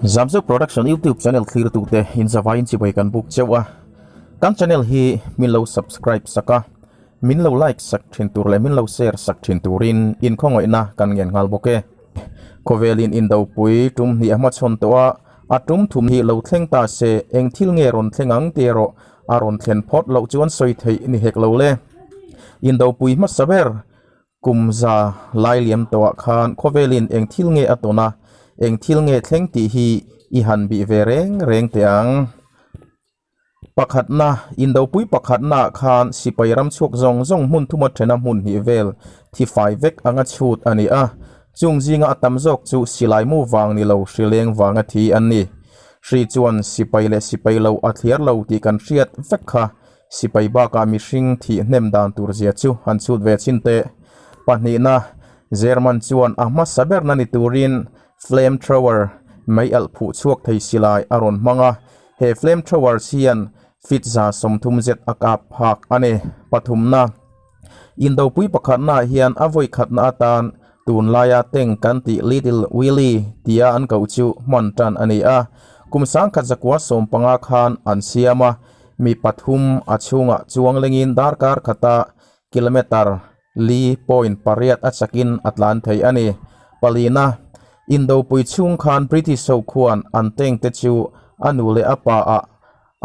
Zamzuk Production YouTube channel thlir tute in zavaiin chibai kan buk cheuh a, kan channel hi min lo subscribe sak a, min lo like sak thin tur leh min lo share sak thin turin inkhawngaihna kan ngen nghal bawk e. Khawvelin indopui tum hnih a hmachhawn tawh a, a tum thum hi lo thleng ta se eng thil nge rawn thleng ang tih erawh a rawn thlen phawt loh chuan sawi theih ni hek lo le. Indopui hmasa ber kum za lai liam tawhah khan khawvelin eng thil nge a tawn a, eng thil nge thleng tih hi i han bih ve reng reng teh ang. Pakhatna, Indopui pakhatnaah khan sipai ram chhuak zawng zawng hmun thuma thena hmun hnih vel thi fai vek anga chhut a ni a, chung zinga a tam zawk chu silai mu vang ni lo hrileng vanga thi an ni. Hri chuan sipai leh sipai lo a thliar lo tih kan hriat vek kha sipai bakah mihring thih hnem dan tur zia chu han chhut ve chhin teh. Pahnihna, German chuan a hmasa berna ni turin flame thrower mei alh phuh chhuak thei silai a rawn hmang a, He flame throwers hian feet 30 zet a kap phak a ni. Pathumna, Indopui pakhatnaah hian a vawi khatna atan tunlaia tank kan tih Little Willie tia an koh chu hman tan a ni a. Kum 1915 khan an siam a, mi pathum a chhungah chuang lengin darkar khata kilometre li point pariat a chakin a tlan thei a ni. Palina, Indopui chhung khan British ho khuan an tank te chu a nu leh a pa ah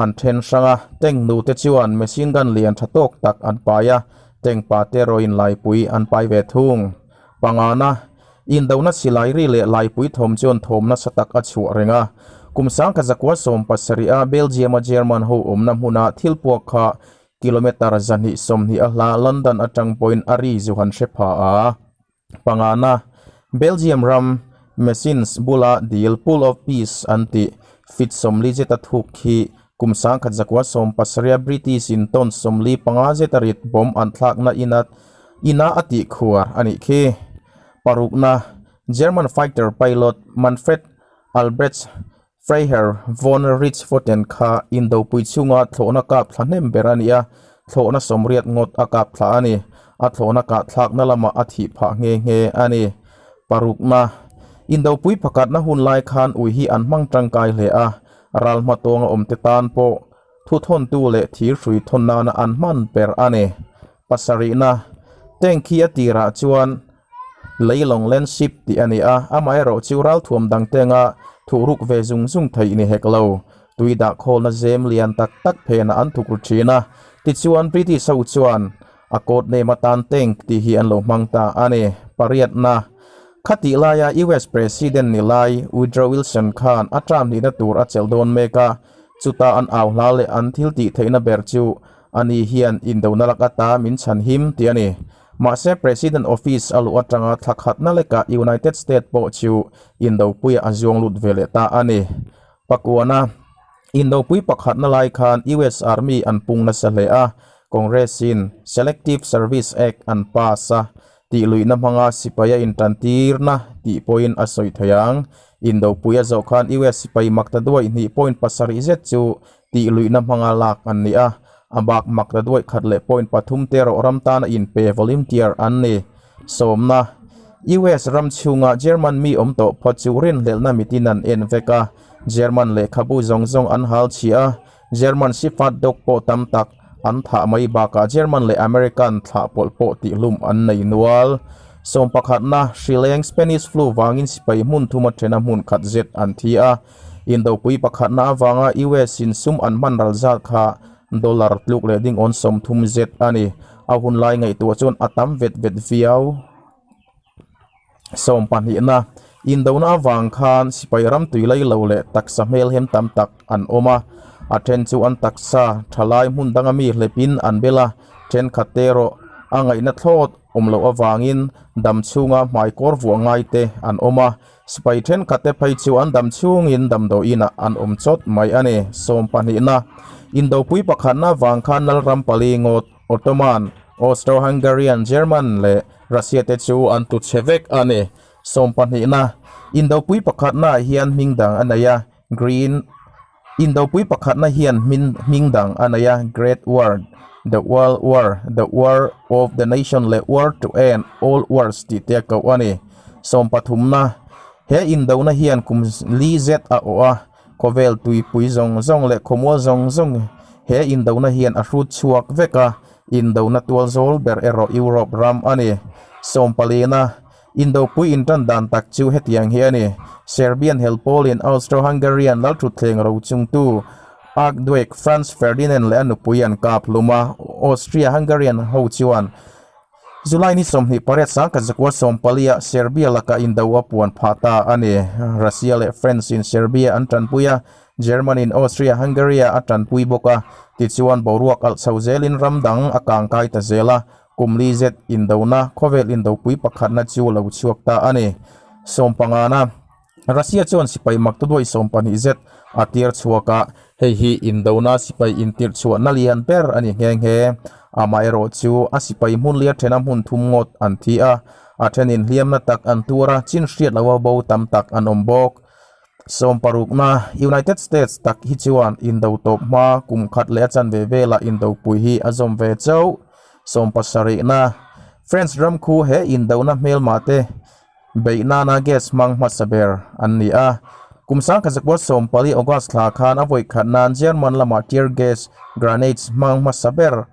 an then hrang a, tank nu te chuan machine gun lian tha tawk tak an pai a, tank pa te erawhin laipui an pai ve thung. Pangana, Indona silai ri leh laipui thawm chuan thawm nasa tak a chhuah reng a. Kum 1970 a Belgium a German ho awmna hmuna thil puak kha Kilometre 220 a hla London atang pawhin a ri zu han hre pha a. Pangana, Belgium ram Messines bula dil Pool of Peace an tih feet 40 zeta thuk khi kum 1970 a British in ton 45 zeta rit bomb an thlakna ina ina a tih khuar a nih khi. Parukna, German fighter pilot Manfred Albrecht Freiherr von Richthofen kha Indopui chhunga thlawhna kap thla hnem ber a ni a, thlawhna 80 ngawt a kap thla a ni. A thlawhna kah thlakna lamah a thih phah nghe nghe a ni. Parukna, Indopui pakhatna hun lai khan ui hi an hmang tangkai hle a, ral hmatawnga awmte tan pawh thuthawntu leh thir hrui thawn nana an hman ber a ni. Pasarihna, Tank hi a tirah chuan Leilawng Landship tih a ni a, amaherawh chu ralthuam dang tenga thuhruk ve zung zung theih ni hek lo. Tui dah khawlna zem lian tak tak phenah an thuk ru thin a, tichuan British ho chuan a code name atan tank tih hi an lo hmang ta a ni. Pariatna, Khatih laia US President ni lai Woodrow Wilson khan a term hnihna tur a chelh dawn mek a, chuta an au hla leh an thil tih theihna ber chu ani hian indona lak ata min chhan him tih a ni. Mahse President Office a luh atanga thla khatna lekah United State pawh chu Indopuiah a zuang lut ve leh ta a ni. Pakuana, Indopui pakhatna lai khan US Army an pung nasa hle a, Congress-in Selective Service Act an pass a, tih luihna hmanga sipai a intantirna tih pawhin a sawi thei ang. Indopui a zawh khan US sipai makta duai hnih point pasarih zet chu Tih luihna hmanga lak an ni a, a bak mak ta duaih khat leh point pathum te erawh ram tana inpe volunteer an ni. Sawmna, US ram chhunga German mi awm tawh phawt chu rinhlelhna mitin an en vek a, German lehkhabu zawng zawng an hal chhiah a, German sifat dawk pawh tam tak an thah mai bakah German leh American thlah pawlh pawh tihlum an nei nual. Sawm pakhatna, hrileng Spanish flu vangin sipai hmun thuma thena hmun khat zet an thi a, Indopui pakhatna avanga US in sum an hman ral zat kha dollar tluk leh ding awn 30 zet a ni. A hun lai ngaihtuah chuan a tam vet vet viau. Sawm pahnihna, Indona avang khan sipai ram tui lai lo leh taksa hmelhem tam tak an awm a. A then chu an taksa thalai hmun danga mi hlepin an bel a, thenkhat te erawh a ngaihna thlawt awm loh avangin dam chhunga hmaikawr vuah ngai te an awm a. Sipai thenkhat te phei chu an dam chhungin damdawiinah an awm chawt mai a ni. Sawm pahnihna, Indopui pakhatna vang khan Lalram pali ngawt, Ottoman, Austro-Hungarian, German leh Russia te chu an tu chhe vek a ni. Sawm pahnihna, Indopui pakhatnaah hian hming dang a nei a, Green Indopui pakhatna hian hmin hming dang a nei a, Great War, The World War, The War of the Nation leh War to End All Wars tih te a koh a ni. Sawm pathumna. He indona hian kum li zet a awh a, khawvel tuipui zawng zawng leh khawmual zawng zawng he indona hian a hrut chhuak vek a, indona tual zawl ber erawh Europe ram a ni. Sawmpalina, Indopui intan dan tak chu hetiang hi a ni, Serbian hel pawlin Austro-Hungarian lalthutthleng rochungtu Archduke Franz Ferdinand leh a nupui an kap hlum a, Austria-Hungarian ho chuan July ni 28 sangkhat 1940 ah Serbia lakah indo a puan phah ta a ni. Russia leh France in Serbia an tanpui a, German in Austria-Hungary a tanpui bawk a, tichuan boruak alh chho zelin ram dang a kangkai ta zel a, kum li zet indona khawvel indopui pakhatna chu lo chhuak ta a ni. Sawmpangana. Russia chuan sipai maktaduai 12 zet a tir chhuak a, hei hi indona sipai intirh chhuahna lian ber a ni nghe nghe. Amaherawh chu a sipai hmun lia thena hmun thum ngawt an thi a, a thenin hliamna tak an tuar a, chin hriat loha bo tam tak an awm bawk. Sawmparukna, United States tak hi chuan indo tawp hma kum khat leh a chanve velah indopui hi a zawm ve chauh. Sawmpasarihna, France ram khu he indona hmelma te Beih nana gas hmang hmasa ber an ni a. Kum 1940 August thla khan a vawi khat nan German lamah tear gas grenades hmang hmasa ber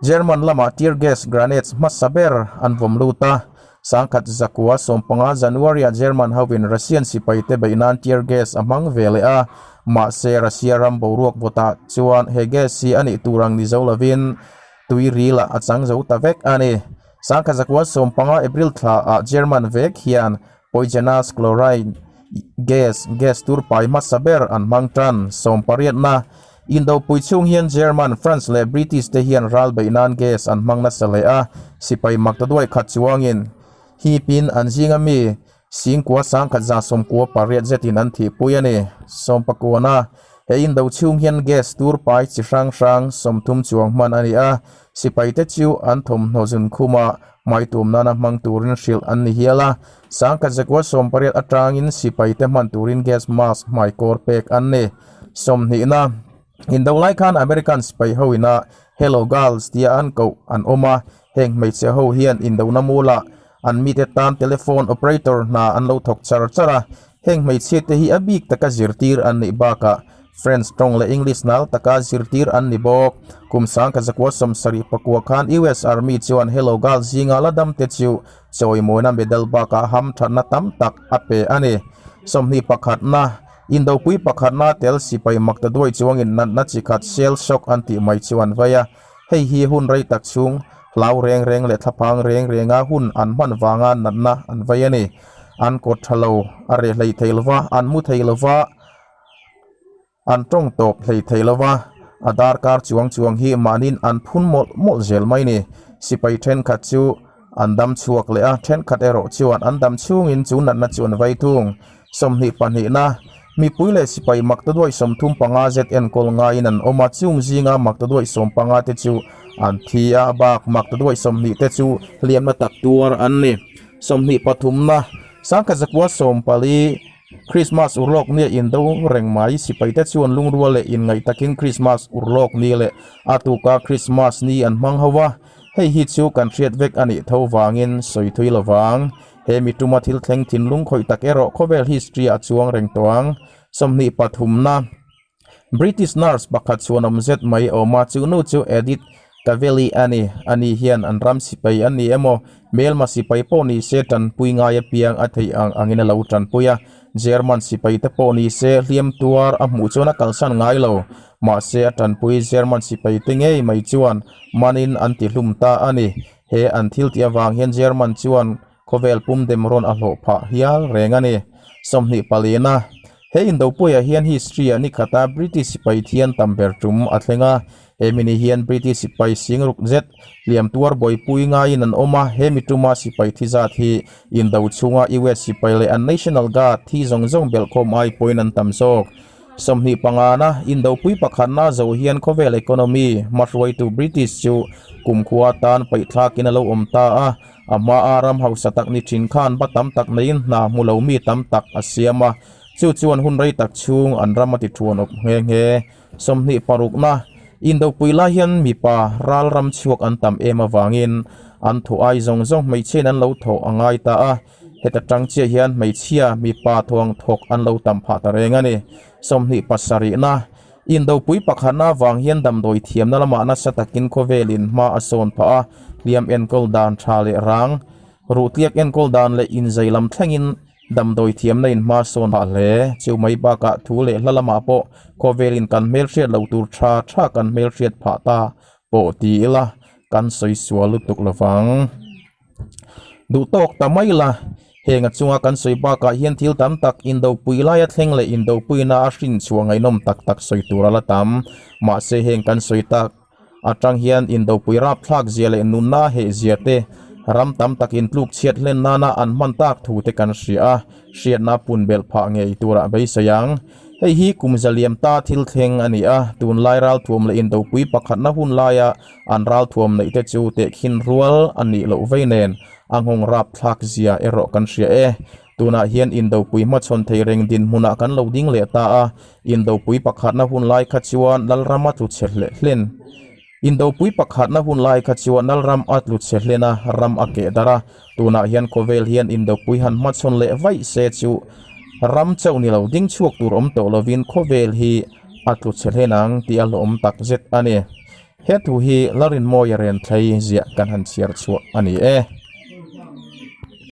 German lamah tear gas grenades hmasa ber an vawm lut a. 1915 January ah German hovin Russian sipai te beih nan tear gas a hmang ve leh a. Mahse Russia ram boruak vawtah chuan he gas hi a nih tur ang ni zo lovin tui ril ah a chang zo ta vek a ni. 1915 April thla ah German vek hian poisonous chlorine gas, gas tur pai hmasa ber an hmang tan. Sawmpariatna, Indopui chhung hian German, France leh British te hian ral beih nan gas an hmang nasa hle a, sipai maktaduai khat chuangin hipin an zinga mi Singkua 1198 zetin an thihpui a ni. Sawmpakuana, He indo chhung hian gas tur pai chi hrang hrang 30 chuang hman a ni a, sipaite chu an thawmhnaw zun khuma hmaitum nana hmang turin hrilh an ni hial a. 1980 atangin sipaite hman turin gas mask hmaikawr pek an ni. Sawmhnihna, Indo lai khan American sipai ho ina Hello Girls tia an koh an awm a, heng hmeichhe ho hian indona mulah An mite tan telephone operator hna an lo thawk char char a, heng hmeichhia te hi a bik taka zirtir an nih bakah French tawng leh English nal taka zirtir an ni bawk. Kum 1974 khan US Army chuan Hello Girl zinga la dam te chu chawimawina medal bakah hamthatna tam tak a pe a ni. 21na, Indopui pakhatna tel sipai maktaduai chuangin natna chi khat shell shock an tih mai chu an vei a. Hei hi hun rei tak chhung hlau reng reng leh thlaphang reng renga hun an hman vanga natna an vei a ni. An kawt tha lo, a reh hlei thei lova, an mu thei lova, an tawng tawp hlei thei lova, a darkar chuang chuang hi mahniin an phun mawlh mawlh zel mai ni. Sipai thenkhat chu an dam chhuak leh a, thenkhat erawh chuan an dam chhungin chu natna chu an vei thung. 22na, Mipui leh sipai maktaduai 35 zet enkawl ngaiin an awm a, chung zinga maktaduai 15 te chu an thi a, bak maktaduai 20 te chu hliamna tak tuar an ni. 23na, 1940, Krismas urlawk nia indo reng mai, sipai te chuan lungrual leh inngaih takin Krismas urlawk ni leh a tuka Krismas ni an hmang ho a, hei hi chu kan hriat vek a nih tho vangin sawi thui lovang. He mi tuma thil thleng thinlung khawih tak erawh khawvel history ah chuang reng tawh ang. 23na British nurse pakhat chhuan awm zet mai awm a, chu nu chu Edith Cavell-i a ni. Ani hian an ram sipai a ni emaw, hmelma sipai pawh ni se tanpui ngai apiang a theih ang angin a lo tanpui a. German sipai te pawh ni se hliam tuar a hmuh chuan a kalsan ngai lo. Mahse a tanpui German sipai te ngei mai chuan manin an tihlum ta a ni. He an thil tih avang hian German chuan khawvel pum dem rawn a hlawh phah hial reng a ni. 24na, He Indopuiah hian history-ah ni khata British sipai thian tam ber tum a thleng a. He mi ni hian British sipai singruk zet hliam tuar buaipui ngaiin an awm a. He mi tuma sipai thi zat hi Indo chhunga US sipai leh an National Guard thi zawng zawng belhkhawm ai pawhin an tam zawk. 25na, Indopui pakhatna zo hian khawvel economy hmahruaitu British chu kumkhua atan paihthlakin a lo awm ta a, a hmaa ram hausa tak ni thin khan ba tam tak neiin hna hmu lo mi tam tak a siam a, chu chuan hun rei tak chhung an ram a ti thuan awp nghe nghe. 26na, Indopui lai hian mipa ral ram chhuak an tam em avangin an thaw ai zawng zawng hmeichhiain an lo thawh a ngai ta a. Heta tang chiah hian hmeichhia, mipa thuang thawk an lo tam phah ta reng a ni. 27na Indopui pakhatna avang hian damdawi thiamna lamah nasa takin khawvelin hma a sawn phah a, hliam enkawl dan tha leh rang, ruhtliak enkawl dan leh inzai lam thlengin damdawi thiamna in hma sawn phah hle. Chu mai bakah thu leh hla lamah pawh khawvelin kan hmelhriat loh tur tha tha kan hmelhriat phah ta pawh ti ila kan sawi sual lutuk lovang. Duh tawk ta mai la, heng a chunga kan sawi bakah hian thil tam tak indopui laia thleng leh indopuina a hrin chhuah ngaihnawm tak tak sawi tur a la tam. Mahse heng kan sawi tak atang hian indopui rapthlak zia leh nunna a heh zia te, ram tam tak intluk chhiat hlen nana an hman tak thu te kan hria a, hriatna pun belh phah ngei turah beisei ang. Hei hi kum zaliam ta thil thleng a ni a, tunlai ralthuam leh indopui pakhatna hun laia An ralthuam neih te chu tehkhin rual a nih loh vei nen a nghawng rapthlak zia erawh kan hria e. Tunah hian Indopui hmachhawn thei reng dinhmunah kan lo ding leh ta a, Indopui pakhatna hun lai kha chuan Lalram a tlu chhe hleh hlen. Indopui pakhatna hun lai kha chuan Lalram a tlu chhe hlen a, ram a keh darh a. Tunah hian khawvel hian Indopui han hmachhawn leh vaih se chu ram chauh ni lo ding chhuak tur awm tawh lovin khawvel hi a tlu chhe hlen ang tih a hlawhawm takzet a ni. He thu hi Larinmawia Renthlei ziah kan han chhiar chhuah a ni e.